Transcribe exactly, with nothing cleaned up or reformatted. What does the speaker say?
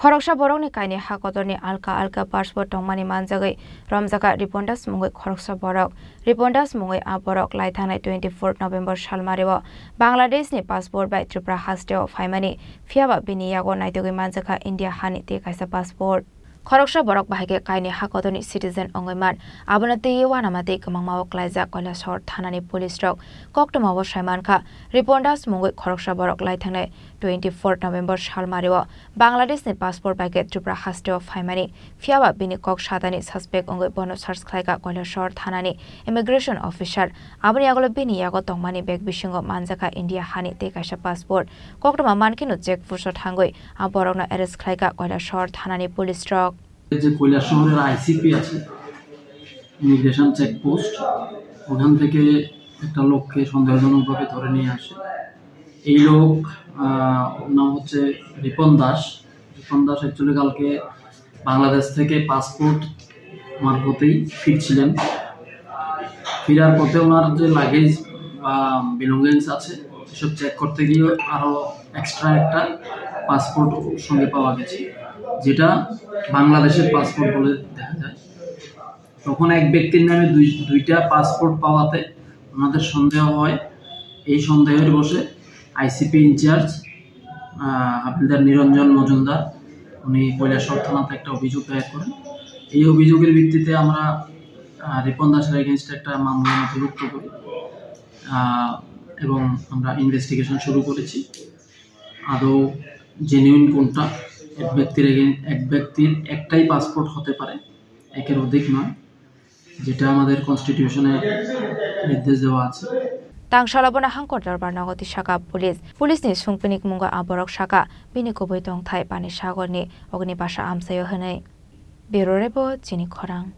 Khoroksa borokni kaini ha kotorni alka alka passport tongmani manjagwi romjakha Ripon Das mungwi khoroksa borok. Ripon Das mungwi a borok laithangnai twenty four November salmario Bangladeshni passport bai Tripura hasteo phaimani, phiyaba bini yago naitugwi manjakha India hani tei kaisa passport. Khoroksa borok bahai khe kaini ha kotorni citizen wngwi man, abono twiwi uanama tei kwmangma o klaijak Koilashahar thanani police rok. Koktwma o sai mankha, Ripon Das mungwi khoroksa borok laithangnai twenty four November salmario Bangladeshni passport bai khe Tripura hasteo phaimani, phiyaba bini kok satani suspect wngwi bono search khlaikha Koilashahar thanani immigration officer. Aboni yagulo bini yago tongmani bag bisingo manjakha India hani tei kaisa passport. Koktwma mankheno check post o thangwi a borokno arrest khlaikha Koilashahar thanani police rok. যে কৈলাসহরের আইসিপি আছে, immigration checkpost, ওখান থেকে একটা লোককে সন্দেহজনকভাবে ধরে নিয়ে আসে। এই লোক, আহ, ওর নাম হচ্ছে রিপন দাস। রিপন দাস অ্যাকচুয়ালি কালকে বাংলাদেশ থেকে পাসপোর্ট মারফতেই ফিরছিলেন। ফিরার পথে ওনার যে লাগেজ বা বিলঙ্গিংস আছে, এসব চেক করতে গিয়ে আরও এক্সট্রা একটা পাসপোর্ট সঙ্গে পাওয়া গেছে, যেটা বাংলাদেশের পাসপোর্ট বলে দেখা যায়। তখন এক ব্যক্তির নামে দুই, দুইটা পাসপোর্ট পাওয়াতে ওনাদের সন্দেহ হয়। এই সন্দেহের বশে আইসিপি ইনচার্জ, আহ, হাবিলদার নিরঞ্জন মজুমদার, উনি কৈলাসহর থানাতে একটা অভিযোগ দায়ের করেন। এই অভিযোগের ভিত্তিতে আমরা, আহ, রিপন দাসের এগেইনস্টে একটা মামলা নথিভুক্ত করি, আহ, এবং আমরা ইনভেস্টিগেশন শুরু করেছি। আদৌ জেনুইন কোনটা? এক ব্যক্তির এগেইন-, এক ব্যক্তির একটাই পাসপোর্ট হতে পারে, একের অধিক নয়, যেটা আমাদের কনস্টিটিউশনে নির্দেশ দেওয়া আছে। Tang salo bono hangkor dorbar nogo twi saka police. Police ni sungpini mungo a borok saka bini kubui tongthai Pani Sagor ni ogni basa amchaio hwnwi. Bureau report, Chini Khorang.